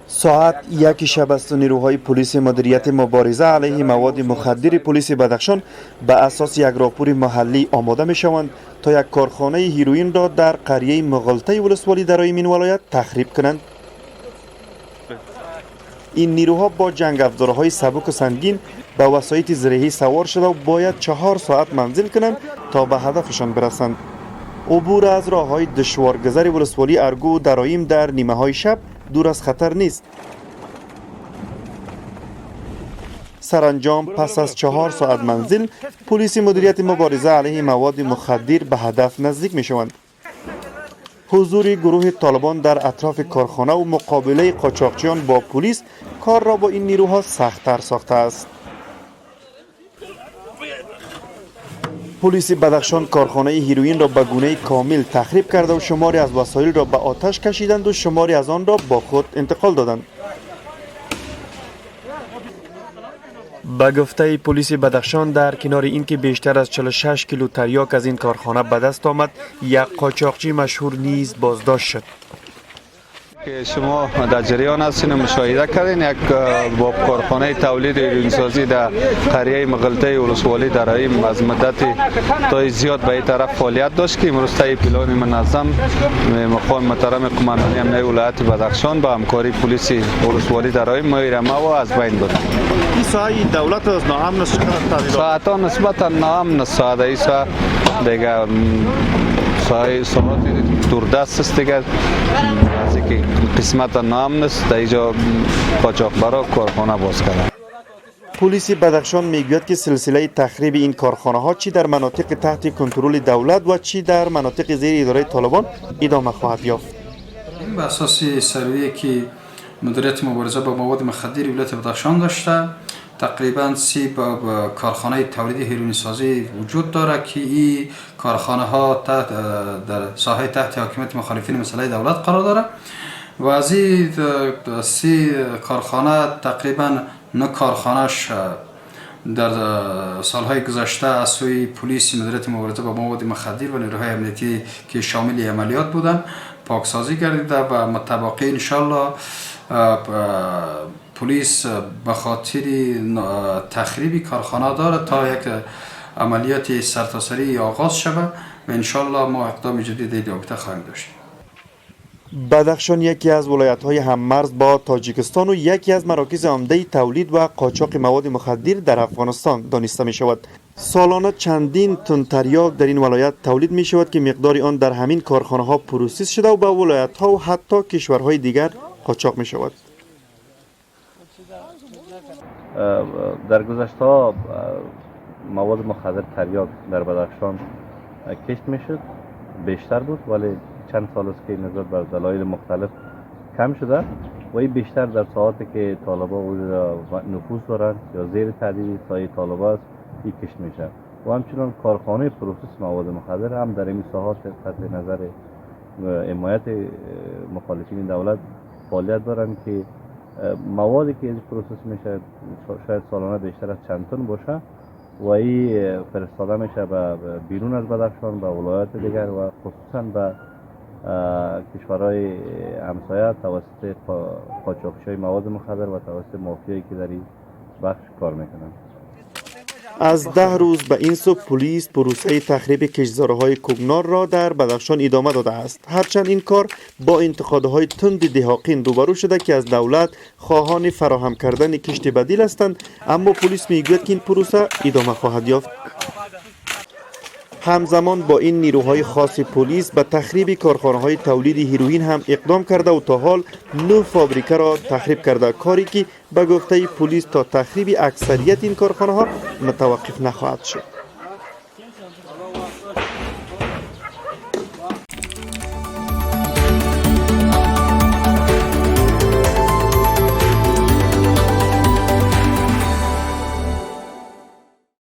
Соат 1 шаб аст و نیروهای پلیس مدیریت مبارزه علیه مواد مخدر پلیس بدخشان به اساس یک راپور محلی آماده می شوند تا یک کارخانه هیروئین را در قریه مغلطه ولسوالی درایم این ولایت تخریب کنند. این نیروها با جنگ افزارهای سبک و سنگین به وسایط زرهی سوار شده و باید 4 ساعت منزل کنند تا به هدفشان برسند. عبور از راه‌های دشوارگذر ولسوالی ارگو و درایم در نیمه های شب دور از خطر نیست. سرانجام پس از 4 ساعت منزل، پلیس مدیریت مبارزه علیه مواد مخدر به هدف نزدیک می شوند. حضور گروه طالبان در اطراف کارخانه و مقابله قاچاقچیان با پلیس کار را با این نیروها سخت‌تر ساخته است. پلیس بدخشان کارخانه هیروئین را به گونه کامل تخریب کرده و شماری از وسایل را به آتش کشیدند و شماری از آن را با خود انتقال دادند. به گفته پلیس بدخشان در کنار اینکه بیشتر از 46 کیلو تریاک از این کارخانه به دست آمد، یک قاچاقچی مشهور نیز بازداشت شد. که شما در جریان هستین و مشاهده کردین، یک با کارخانه تولید هیروئین سازی در قریه مغلطه ولسوالی درایم از مدت تای زیاد به این طرف فعالیت داشت که امروز طی پلان منظم مقام محترم قماندانی امنیه ولایت بدخشان با همکاری پلیس ولسوالی درایم ما و از بین برد. این ساعه دولت از ناامن است، چقدر ساعت ها نسبتا ناامن است. ساعت این ساعت دیگه ساعت دوردست است دیگه، از اینکه قسمت ناامن است در اینجا قاچاقبرا کارخانه باز کردن. پلیس بدخشان میگوید که سلسله تخریب این کارخانه ها چی در مناطق تحت کنترل دولت و چی در مناطق زیر اداره طالبان ادامه خواهد یافت. به اساس سرویه که مدیریت مبارزه با مواد مخدر ولایت بدخشان داشته، تقریبا 30 کارخانه تولید هیروئین سازی وجود داره که این کارخانه ها تحت در ساحه تحت حاکمیت مخالفین مسئله دولت قرار داره و از این 30 کارخانه تقریبا 9 کارخانهش در سالهای گذشته از سوی پلیس مدیریت مبارزه با مواد مخدر و نیروهای امنیتی که شامل عملیات بودند پاکسازی گردیده و متباقی انشالله پلیس به خاطر تخریب کارخانه داره تا یک عملیات سرتاسری آغاز شود و انشالله ما اقدام جدید در رابطه خواهیم داشت. بدخشان یکی از ولایت‌های هم‌مرز با تاجیکستان و یکی از مراکز عمده تولید و قاچاق مواد مخدر در افغانستان دانسته می شود. سالانه چندین تن تریاک در این ولایت تولید می شود که مقدار آن در همین کارخانه ها پروسس شده و به ولایت ها و حتی کشورهای دیگر قاچاق می شود. در گذشته ها مواد مخدر تریاک در بدخشان کشت می شد، بیشتر بود، ولی چند سال است که نظر بر دلایل مختلف کم شده و این بیشتر در ساعاتی که طالبا نفوذ دارند یا زیر تهدید سایه طالبا است این کشت میشه و همچنان کارخانه process مواد مخدر هم در این ساحات تحت نظر حمایت مخالفین دولت فعالیت دارند که موادی که از process میشه شاید سالانه بیشتر از چند تن باشه و این فرستاده میشه به بیرون از بدخشان، به ولایات دیگر و خصوصا به کشورهای همسایه توسط قاچاقچی‌های مواد مخدر و توسط مافیایی که در این بخش کار میکنند. از 10 روز به این سو پلیس پروسه تخریب کشتزارهای کوکنار را در بدخشان ادامه داده است. هرچند این کار با انتقادهای تند دهاقین روبرو شده که از دولت خواهان فراهم کردن کشت بدیل هستند، اما پلیس میگوید که این پروسه ادامه خواهد یافت. همزمان با این نیروهای خاص پلیس به تخریب کارخانه‌های تولید هیروئین هم اقدام کرده و تا حال 9 فابریکه را تخریب کرده، کاری که به گفته پلیس تا تخریب اکثریت این کارخانه‌ها متوقف نخواهد شد.